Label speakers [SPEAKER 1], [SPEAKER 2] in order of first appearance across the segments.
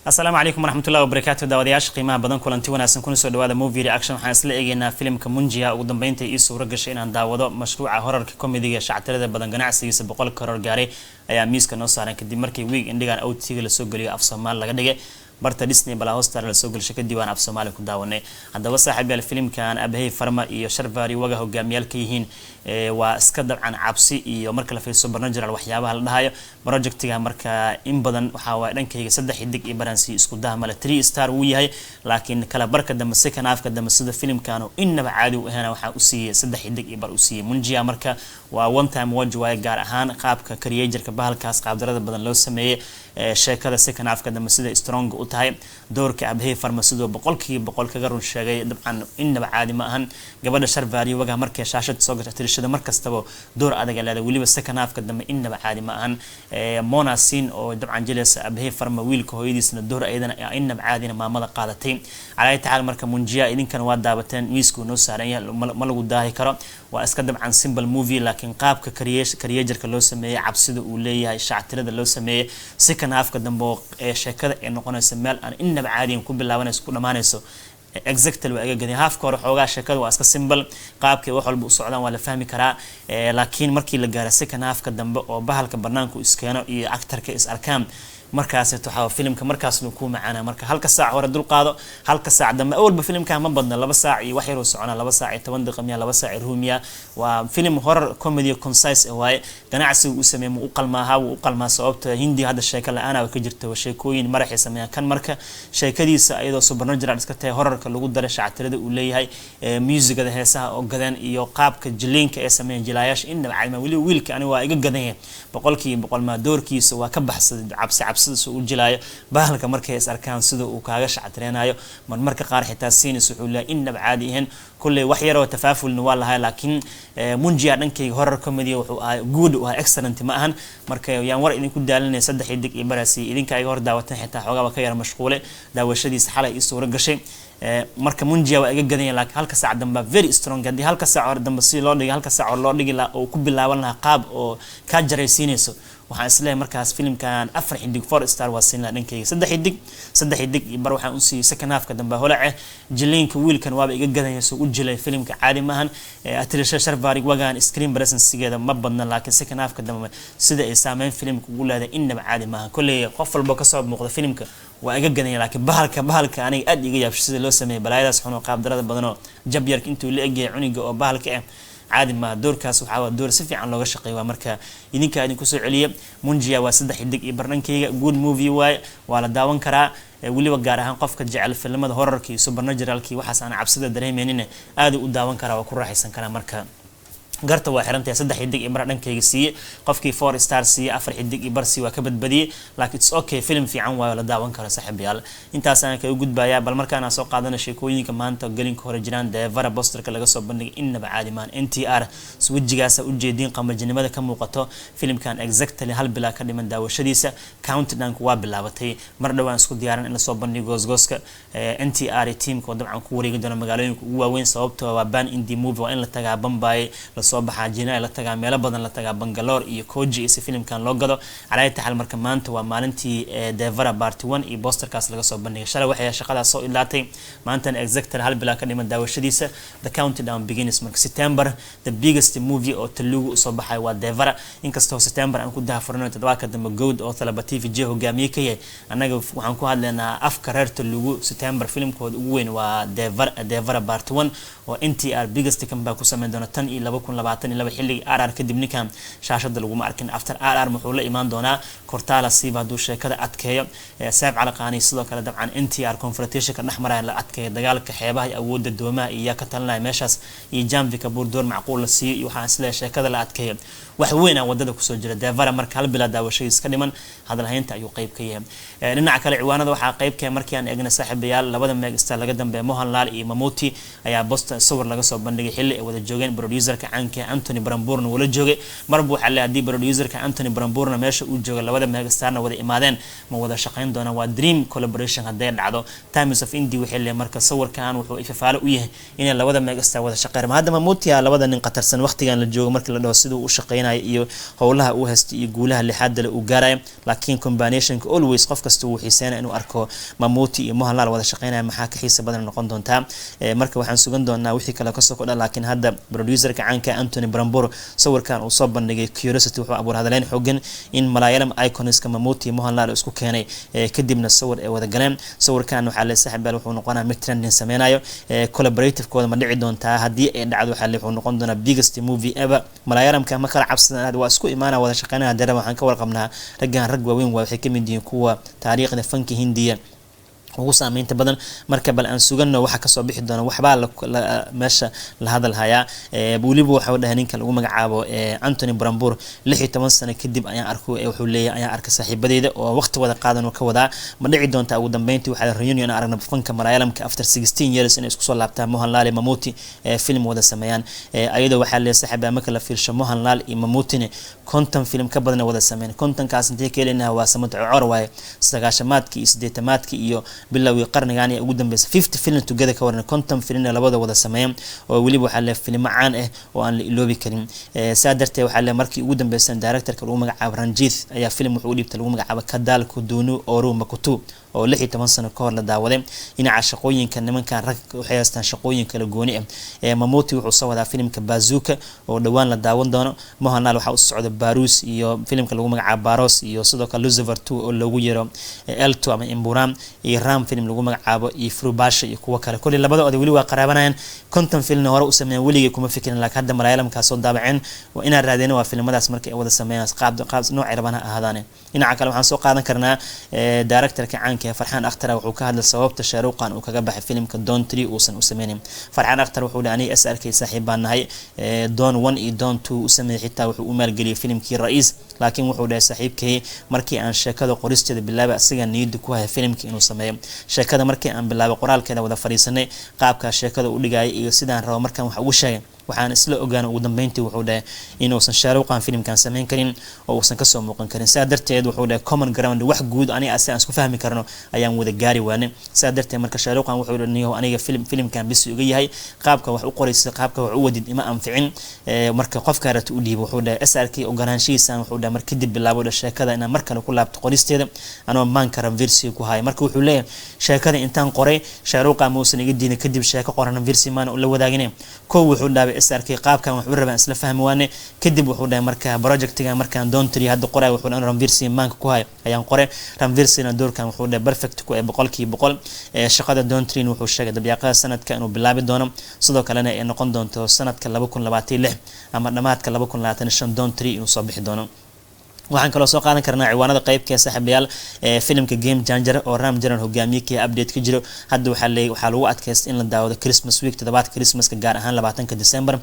[SPEAKER 1] Asalaamu calaykum waraxmatullahi wabarakaatu. Daawadayaasha qiimaha badan, kulanti wanaagsan, kuna soo dhawaada Movie Reaction. Waxaan isla eegeynaa filimka Munjia. Ugu dambeynta ii suuro gashay inaan daawado mashruuca horarka comediga shactirada badan, ganacsigiisa 100 crore gaaray ayaa miiska noo saaran, kadib markii week endigan OTT-ga lasoo geliyo, af Soomaali laga dhigay, barta Disney Plus Hotstar lasoo gelshay, kadib aan af Soomaali ku daawanay. Haddaba saaxiib yaal, filimkan Abhay Varma iyo Sharvari Wagh hogaamiyaal ka yihiin waa iska dabcan cabsi iyo marka la fiirso supernatural waxyaabaha la dhahayo projectiga. Marka in badan waxaa waaye dhankayga saddex xidig iyo baransi, isku daha male, three star wuu yahay, laakiin kala barka dambe, second halfka dambe, sida filimkan innaba caadi u ahana, waxaa u siiyey saddex xidig iyo bar u siiyey Munjia. Marka waa one time watch waaye, gaar ahaan qaabka creatureka bahalkaas qaabdarada badan loo sameeyey, sheekada second halfka dambe sida strong u tahay, doorka Abhay Varma sidoo 100% kaga run sheegay, dabcan innaba caadi ma ahan. Gabadha Sharvari Wagh markay shaashada soo gasho, tirishada markastaba door adag leedahay, weliba second halfka dambe innaba caadi ma ahan. Mona Sin oo dabcan jilaysa Abhay Varma wiilka hooyadiisna, door ayadana innaba caadina maamada qaadatay. Calaa tacaala, marka Munjia idinkana waa daawateen, miiskuu noo saaran yahay, ma lagu daahi karo. Waa iska dabcan simple movie, laakiin qaabka creatureka loo sameeyey, cabsida uu leeyahay, shactirada loo sameeyey, second halfka dambe oo sheekada ay noqonayso meel aan innaba caadiyan ku bilaabanayso ku dhamaanayso, exactly waa iga gadeen. Halfka hore xoogaa sheekada waa iska simple, qaabkay wax walba u socdaan waa la fahmi karaa, laakiin markii la gaaro second halfka dambe oo bahalka banaanku iskeeno iyo actorka is arkaan, markaas waxaa filimka markaasnu kuu macaana. Marka halka saac hore dul qaado, halka saac dambe awalba filimka ma badna, 2 saac iyo wax yaruu soconaa, 2 saac iyo 10 daqiiqa miya, 2 saac iyo rumiya. Waa filim horror comedy concise waaye. Ganacsiga uu sameeyey ma u qalmaaha? Wuu u qalmaa, sababta Hindi hadda sheeko la-aan ka jirto, sheekooyin maraxay sameeyaan. Kan marka sheekadiisa iyadoo supernatural iska tahay, horrorka lagu daray, shactirada uu leeyahay, muusigada heesaha oo gadeen iyo qaabka jiliinka ee sameeyeen jilaayaasha innaba caadi. Weliba wiilka aniga waa iga gadan yahay 100%, maa doorkiisa waa ka baxsaday, cabsi cabsida sida u jilaayo, bahalka markay is arkaan sida uu kaaga shactireenayo, marmarka qaar xitaa scenes wuxuu leeyahay innaba caadi ahayn. Kulley wax yaroo tafaafulna waa lahay, laakiin Munjia dhankayga horror comedy wuxuu ahay good, u ahay, excellent ma ahan. Marka yaan war idinku daalinaya, saddex xidig iyo baraasi. Idinka iga hor daawatan, xitaa xoogaaba ka yara mashquule daawashadiisa xalay ii suuro gashay. Marka Munjia waa iga gadanya, laakiin halka saac dambe very strong. Haddii halka saac hore dambe si loo dhigay, halka saac hore loo dhigi lahaa oo ku bilaaban lahaa qaab oo kaa jaraysiinayso, waxaan isleeyahay markaas filimkan afar xidig, four star waa siin lahaa. Dhankayga saddex xidig, saddex xidig iyo bar waxaan usiiyey second halfka dambe holace. Jiliinka wiilkan waaba iga gadanya, soo u jilay filimka caadi maahan. Atirisha Sharvari Waghan screen presencegeeda ma badna, laakiin second halfka dambe sida ay saameyn filimka ugu leedahay innaba caadi maahan. Kolley qof walba kasoo muuqda filimka waa iga gadanya, laakiin bahalka aniga aad iga yaabsho sida loo sameeyay, balaayadaas xun oo qaabdarada badanoo jabyarka intuu la egyahay cuniga oo bahalka ah caadi maaha. Doorkaas waxaa waa door si fiican looga shaqeeya. Waa marka idinkaa idinku soo celiya, Munjia waa saddex xidig iyo barnankeyga. Good movie waaye, waa la daawan karaa, weliba gaar ahaan qofka jecel filimada horrorka iyo supernaturalki, waxaas aan cabsida dareemeynin aad u daawan karaa, waa ku raaxaysan karaa. Marka garta waa xirantahay, saddex xidig iyo bar dhankayga siiye. Qofkii four star siiye, afar xidig iyo bar siiye, waa ka badbadiyey, laakiin it's okay, film fiican waayo, la daawan karo. Saaxiibayaal, intaasaan kaga gudbayaa. Bal markaana soo qaadana sheekooyinka maanta gelinka hore jiraan. Devara posterka laga soo bandhigay innaba caadi maan. NTR wejigaasa ujeediin, qamajinimada ka muuqato filimkan. Exactly hal bilaa ka dhiman daawashadiisa, countdownku waa bilaabatay. Mar dhowaan isku diyaaran in lasoo bandhigo goosgooska NTR teamka oo dabcan ku wareegi doona magaalooyinka ugu waaweyn, sababtoo waa pan India movie. Waa in la tagaa Bombay, lasoo baxaa Chennai, la tagaa meelo badan, la tagaa Bangalore iyo Kochi iyo si filimkan loo gado. Calaa taxal, marka maanta waa maalintii Devara part one iyo posterkaas laga soo bandhigay. Shalay waxay shaqadaas soo ilaatay, maantana exactly hal bilaa ka dhiman daawashadiisa. The countdown begins. Marka September the biggest movie oo Telugu usoo baxay waa Devara. Inkastoo September aan ku dahafurno toddobaadka dambe Goat oo Thalapathy Vijay hogaamiye ka yahay, annaga waxaan ku hadlaynaa afka reer Telugu. September filimkooda ugu weyn waa Devara, Devara part one oo NTR biggest comeback ku sameyn doona tan iyo 2022 xilligii RR kadib. Ninkan shaashada laguma arkin. After RR muxuu la imaan doonaa? Koratala Siva hadduu sheekada adkeeyo, Saif Ali Khan sidoo kale, dabcan NTR confrontationka dhex maraya la adkeeyo, dagaalka xeebaha iyo awoodda doomaha iyo ka talinaya meeshaas, iyo Janhvi Kapoor door macquul la siiyo, iyo waxaan isleeyahay sheekada la adkeeyo, wax weyn aan wadada kusoo jira. Devara marka hal bilaa daawashadiis ka dhiman, hadalhaynta ayuu qayb ka yahay. Dhinaca kale ciwaanada waxaa qayb ka markii aan eegna, saaxiibayaal, labada megastar laga dambeeya, Mohanlal iyo Mammootty, ayaa poster sawir laga soo bandhigay xilli ay wada joogeen producerka caanka caanka Antony Peramborna wala joogay. Marba waxaa le haddii producerka Antony Peramborna meesha uu jooga, labada megastarna wada imaadeen, ma wada shaqeyn doonaan? Waa dream collaboration hadday dhacdo. Times of India waxay leeyahay marka sawirkan wuxuu ifafaalo u yahay inay labada megastar wada shaqeyn. Hadda Mammootty labada nin qatarsan waqtigan la joogo markii la dhaho siduu u shaqeynayo iyo howlaha uu haystay iyo guulaha lixaadale uu gaarayo, laakiin combinationka always qof kasta uu xiiseynaya inuu arko Mammootty iyo Mohanlal wada shaqeynaya. Maxaa ka xiisa badan noqon doontaa? Marka waxaan sugan doonaa wixii kale kasoo kordha, laakiin hadda producerka caanka Antony Perambor sawirkan uu soo bandhigay curiosity wuxuu abuur hadaleyn xogan in Malayalam iconska Mammootty iyo Mohanlal isku keenay, kadibna sawir ay wada galeen. Sawirkan waxaa le saaxiib wuxuu noqonaa mid trending sameynayo. Collaborativekooda ma dhici doontaa? Haddii ay dhacdo, waxaa le wuxuu noqon doonaa biggest movie ever. Malayalamka ma kala cabsadaan, waa isku imaana, wada shaqeynaya. Dara waxaan ka warqabnaa raggan rag waaweyn waa, waxay kamid yihiin kuwa taariikhda fanka Hindiya ugu saameynta badan. Marka bal aan sugano waxa kasoo bixi doona. Waxbaa meesha la hadal hayaa. Weliba waxau dhahay ninka lagu magacaabo Antony Perambor, 16 sano kadib ayaan arko, wuxuu leeyahay, ayaan arkay saaxiibadeyda oo waqti wada qaadan ka wadaa. Ma dhici doontaa ugu dambeyntii waxaa reunion aragna fanka Malayalamka after 16 years inay isku soo laabtaan Mohanlal iyo Mammootty, film wada sameeyaan? Ayadoo waxaa leeyahay saaxiibaa marka la fiirsho Mohanlal iyo Mammoottyne 50 film ka badan wada sameeyeen. 50-kaas intee ka helinaha? Waa samad cor waaye, 90-aadkii iyo 80-aadkii iyo bilowgii qarnigan ee ugu dambeysay 50 film together ka waran, 50 film labada wada sameeyeen, oo weliba waxaa le filmo caan ah oo aan la iloobi karin. Saa darteed waxaa le markii ugu dambeysay directorka lagu magacaabo Ranjith ayaa film wuxuu u dhiibtay lagu magacaabo Kadhal Kudunu Oru Makutu oo 16 sano ka hor la daawaday. Dhinaca shaqooyinka nimankan rag waxay haystaan shaqooyin kala gooni ah. Mammootty wuxuu soo wadaa filimka Bazooka oo dhowaan la daawan doono. Mohanlal waxaa u socda Barus iyo filimka lagu magacaabo Barroz iyo sidoo kale Lucifer 2 oo loogu yeero L2 ama Empuraan iyo Ram film lagu magacaabo iyo Frubasha iyo kuwo kale. Kulli labada oday weli waa qaraabanayaan. 50 filmna hore u sameeyeen, weligay kuma fikirin, laakiin hadda Malayalamkaa soo daabaceen waa inaan raadeyno. Waa filmadaas markay wada sameeyaan qaab qaab noocay rabaan ha ahaadaane. Dhinaca kale waxaan soo qaadan karnaa directorka caanka ee Farxaan Akhtar wuxuu ka hadlay sababta Shah Rukh Khan uu kaga baxay filimka Don 3 uusan u sameynin. Farxaan Akhtar wuxuu dhahay, aniga SRK saaxiib baan nahay, Don 1 iyo Don 2 u sameeyay, xitaa wuxuu u maalgeliyay filimkii Raees, laakiin wuxuu dhahay saaxiibkay markii aan sheekada qoristeeda bilaabay asigaa niyadda ku haya filimka inuu sameeyo. Sheekada markii aan bilaabay qoraalkeeda, wada fadhiisanay, qaabkaa sheekada u dhigaya iyo sidaan rabo markaan wax ugu sheegay, waxaan isla ogaana ugu dambeyntii, wuxuu dhahay, inuusan Shah Rukh Khan filimkan sameyn karin oo uusan kasoo muuqan karin. Saa darteed wuxuu dhahay common ground, wax guud aniga ase aan isku fahmi karno ayaan wada gaari waanay. Saa darteed marka Shah Rukh Khan wuxuu dhahay, niyow aniga filimkan bisi uga yahay, qaabka wax u qoraysa, qaabka wax u wadid ima anficin, marka qofka rabta u dhiibo. Wuxuu dhahay SRK ogolaanshihiisaan wuxuu dhahay mar kadib bilaabo dha sheekada inaan mar kale ku laabto qoristeeda anoo maanka Ranveer Singh ku haya. Marka wuxuu leeyahay sheekada intaan qoray Shah Rukh Khan muusan iga diidin, kadib sheeko qoran Ranveer Singh maana ula wadaagine. Kow wuxuu dhaabay SRK qaabkan wax u rabaan isla fahmi waane. Kadib wuxuu dhahay marka projectigan markaan Don 3 hadda qoray, wuxuu dhahay Ranveer Singh maanka ku haya ayaan qoray. Ranveer Singhna doorkan wuxuu dhahay perfect ku ee 100%. Shaqada Don 3 wuxuu sheegay dabyaaqada sanadka inuu bilaabi doono, sidoo kalena ay noqon doonto sanadka 2026 ama dhamaadka 2025 Don 3 inuu soo bixi doono. Waxaan kaloo soo qaadan karnaa ciwaanada qeybka ee saaxiibayaal ee filimka Game Changer oo Ram Charan hogaamiye ka update ka jiro. Hadda waxaa lagu adkaystay in la daawado Christmas week, toddobaadka Christmaska, gaar ahaan 20-ka December,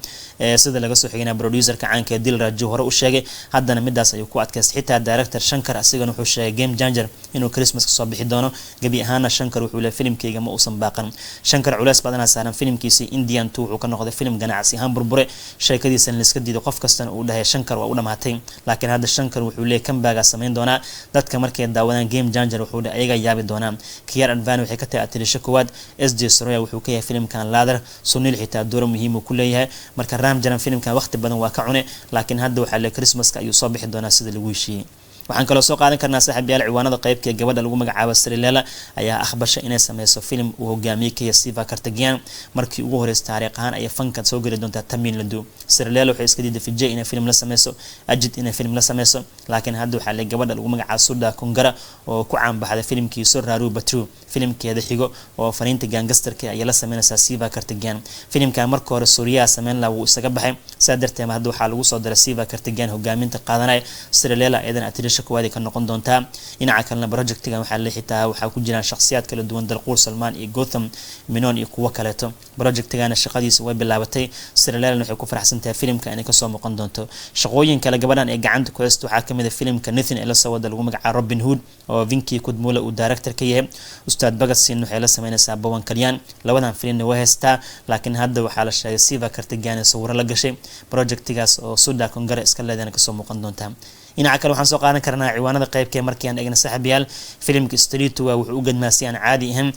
[SPEAKER 1] sida laga soo xiganaya producerka caanka ee Dil Raju hore u sheegay. Haddana midaas ayuu ku adkaystay. Xitaa director Shankar asigana wuxuu sheegay Game Changer inuu Christmas kasoo bixi doono. Gebi ahaana Shankar wuxuu leeyahay filimkayga ma uusan baaqan. Shankar culeys badanaa saaran. Filimkiisii Indian 2 wuxuu ka noqday filim ganacsi ahaan burbure, sheekadiisana laiska diido, qof kastana uu dhahay Shankar waa u dhamaatay. Laakiin hadda Shankar wuxuu leeyahay comeback sameyn doonaa. Dadka markay daawadaan Game Changer, wuxuu dhahay ayaga yaabi doonaa. Kiara Advani waxay ka tahay atirisho koowaad, SJ Suryah wuxuu ka yahay filimkan laadar, Sunil xitaa dooro muhiim uu ku leeyahay. Marka Ram Charan filimkan waqti badan waa ka cune, laakiin hadda waxaa le Christmaska ayuu soo bixi doonaa sida lagu heshiiyey. Waxaan kaloo soo qaadan karnaa saaxiibayaal ciwaanada qeybka ee gabadha lagu magacaabo Sreeleela ayaa aqbasha inay sameyso film uu hogaamiyey kaya Siva Karthikeyan. Markii ugu horeysa taariikh ahaan ayay fanka soo geli doontaa Tamil Nadu. Sreeleela waxay iska diiday Vijay inay film la sameyso, Ajith inay film la sameyso, laakiin hadda waxaa le gabadha lagu magacaabo Sudha Kongara oo ku caanbaxday filimkii Soorarai Pottru, filimkeeda xigo oo fariinta gangsterka ayay la sameynaysaa Siva Karthikeyan. Filimkan marka hore Suriyaha sameyn laha wuu isaga baxay, saa darteed hadda waxaa lagu soo daray Siva Karthikeyan hogaaminta qaadanaya. Sreeleela iyadana atirisha Atariisha koowaad ay ka noqon doontaa. Dhinaca kalena projectigan waxaa la xitaa waxaa ku jiraan shakhsiyaad kala duwan, Dulquer Salmaan iyo Gautham Menon iyo kuwo kaleeto. Projectigana shaqadiisa way bilaabatay. Siralelan waxay ku faraxsan tahay filimka inay kasoo muuqan doonto. Shaqooyin kale gabadhan ee gacanta ku haysto waxaa kamid a filimka Nithin ee lasoo wada lagu magacaabo Robin Hood, oo Venky Kudumula uu director ka yahay. Ustaad Bhagat Singh waxay la sameynaysaa Pawan Kalyan. Labadan filimna way haystaa, laakiin hadda waxaa la sheegay Sivakarthikeyan sawiro la gashay projectigaas oo Sudha Kongara iska leedana kasoo muuqan doontaa. Dhinaca kale waxaan soo qaadan karnaa ciwaanada qeybkee markii aan eegna, saaxiibayaal, filimka Stree 2 wuxuu u gadmaa si aan caadi ahayn.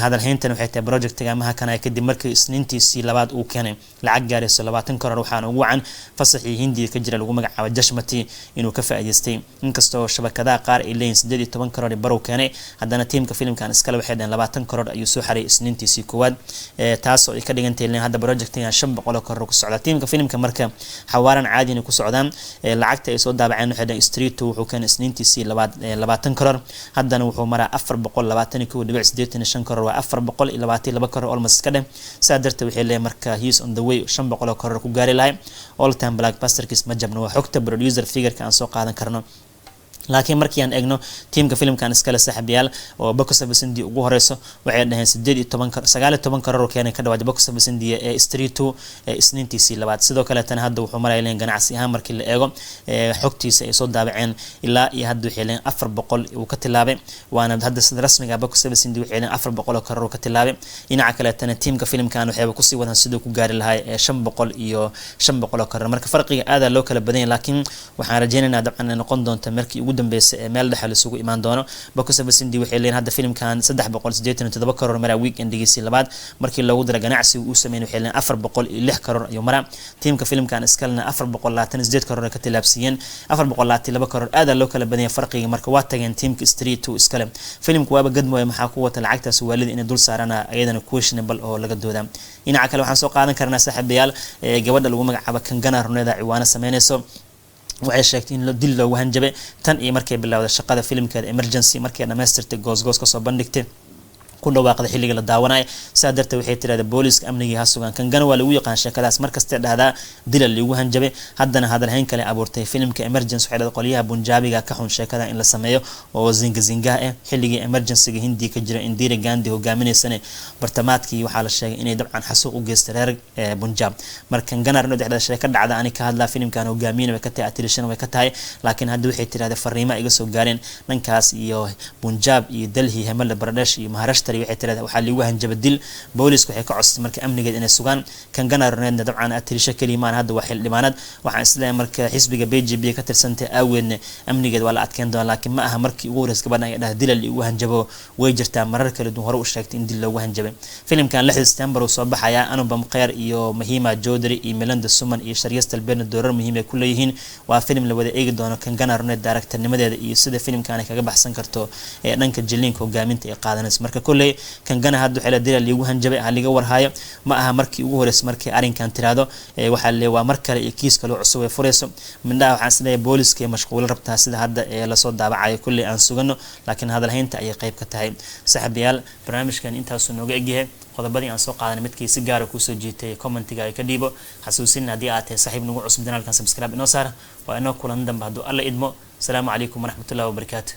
[SPEAKER 1] Hadalhayntan waxay tahay projectiga amaha kanaya kadib markii Isniintiisii labaad uu keenay lacag gaarayso 20 karoor. Waxaana ugu wacan fasaxii Hindiya ka jira lagu magacaabo Jasmati inuu ka faa'iidaystay. Inkastoo shabakadaha qaar ay leeyihin 18 karoor barow keenay, haddana tiimka filimkan iskale waxay dhaheen 20 karoor ayuu soo xaray Isniintiisii koowaad, taasoo ay ka dhigantahay hadda projectigan 500 karoor ku socda. Tiimka filimka marka xawaaran caadina ku socdaan. Lacagta ay soo daabaceen waxay dhaheen Stree 2 wuxuu keenay Isniintiisii labaad 20 karoor, haddana wuxuu maraa 421.85 karoor, waa 422 karoor almost ka dheh. Saa darteed waxay leeyahay marka he's on the way 500 karoor ku gaari lahay. All time blockbusterkiis ma jabno, waa xogta producer figureka aan soo qaadan karno. Laakiin markii aan eegno tiimka filimkan iskale, saaxiibayaal, oo box office India ugu horeyso, waxay dhaheen 18, 19 karoor keenay ka dhawaad box office India ee Stree 2 ee Isniintiisii labaad. Sidoo kaleetana hadda wuxuu maraya leen ganacsi ahaan markii la eego xogtiisa ay soo daabaceen ilaa iyo hadda, waxay leen 400 uu ka tilaabay, waana hadda sida rasmiga box office India waxay leen 400 karoor uu ka tilaabay. Dhinaca kaleetana tiimka filimkan waxayba kusii wadaan siduu ku gaari lahay 500 iyo 500 karoor. Marka farqiga aadaa loo kala badan yahay, laakiin waxaan rajeynaynaa dabcan inay noqon doonto markii ugu dambeysa ee meel dhexe laisugu imaan doono. Box office India waxay leeyihin hadda filimkan 387 karoor maraa weekendigiisii labaad. Markii loogu dara ganacsiga uu sameeyay, waxay leeyihin 406 karoor ayuu maraa. Tiimka filimkan iskalena 428 karoor ay ka tilaabsiiyeen, 422 karoor. Aadaa loo kala badanya farqiga. Marka waa tageen tiimka Stree 2 iskale. Filimku waaba gadmooya, maxaa ku wata lacagtaas waalida inay dul saarana ayadana questionable oo laga doodaa. Dhinaca kale waxaan soo qaadan karnaa, saaxiibayaal, gabadha lagu magacaabo Kangana Ranaut ciwaano sameynayso. Waxay sheegtay in dil loogu hanjabay tan iyo markay bilowday shaqada filimkeeda Emergency, markay dhamaystirtay goosgoos kasoo bandhigtay, ku dhawaaqda xilliga la daawanayo. Saa darteed waxay tirahda booliska amnigii ha sugaan. Kangana waa lagu yaqaan sheekadaas, markastee dhahdaa dila liigu hanjabay. Haddana hadalhayn kale abuurtay filimka Emergency. Waxay dhahday qolyaha Bunjaabiga ka xun sheekada in la sameeyo oo zinga zingaha ah. Xilligii emergencyga Hindiya ka jira, Indira Gandhi hogaaminaysana, bartamaadkii waxaa la sheegay inay dabcan xasuuq u geystay reer Bunjaab. Marka Kangana Ranaut dhexda sheeka dhacda ani ka hadlaa, filimkan hogaamiyana way ka tahay, atirishana way ka tahay, laakiin hadda waxay tirahday fariimo iga soo gaareen dhankaas iyo Bunjaab iyo Delhi, Himachal Pradesh iyo Maharashtra. Waxay tirahda waxaa liigu hanjaba dil. Booliisku waxay ka codsatay marka amnigeed inay sugaan. Kangana Ranautna dabcan atirisho keliya maan, hadda waa xildhibaanad. Waxaan isleeyahay marka xisbiga BJP ka tirsantay aaweedna amnigeed waa la adkeyn doona, laakiin ma aha markii ugu horreysay gabadhan ay dhaha dila liigu hanjabo. Way jirtaa marar kala duwan hore u sheegtay in dil loogu hanjabay. Filimkan 6 September uu soo baxayaa. Anupam Kher iyo Mahima Chaudhary iyo Millind Soman iyo Shreyas Talpade doorar muhiim ay ku leeyihiin. Waa filim la wada eegi doono Kangana Ranaut directornimadeeda iyo sida filimkan ay kaga baxsan karto ee dhanka jiliinka hogaaminta ay qaadanayso. Marka kolley Kangana hadda waxay la dila liigu hanjabay ha liga warhayo. Ma aha markii ugu horreysay markii arrinkan tiraahdo. Waxaa le waa mar kale iyo kiis kale cusub ay furayso mindhaha. Waxaan isleeyahay booliska ay mashquulo rabtaa sida hadda ee lasoo daabacayo. Kolley aan sugano, laakiin hadalhaynta ayay qayb ka tahay. Saaxiibayaal, barnaamijkan intaasuu nooga egyahay. Qodobadii aan soo qaadanay midkii si gaara kuusoo jiitay commentiga ay ka dhiibo. Xasuusin, haddii aad tahay saaxiib nagu cusub, channelkan subscribe inoo saar. Waa inoo kulan dambe hadduu Alla idmo. Asalaamu calaykum waraxmatullahi wabarakaatu.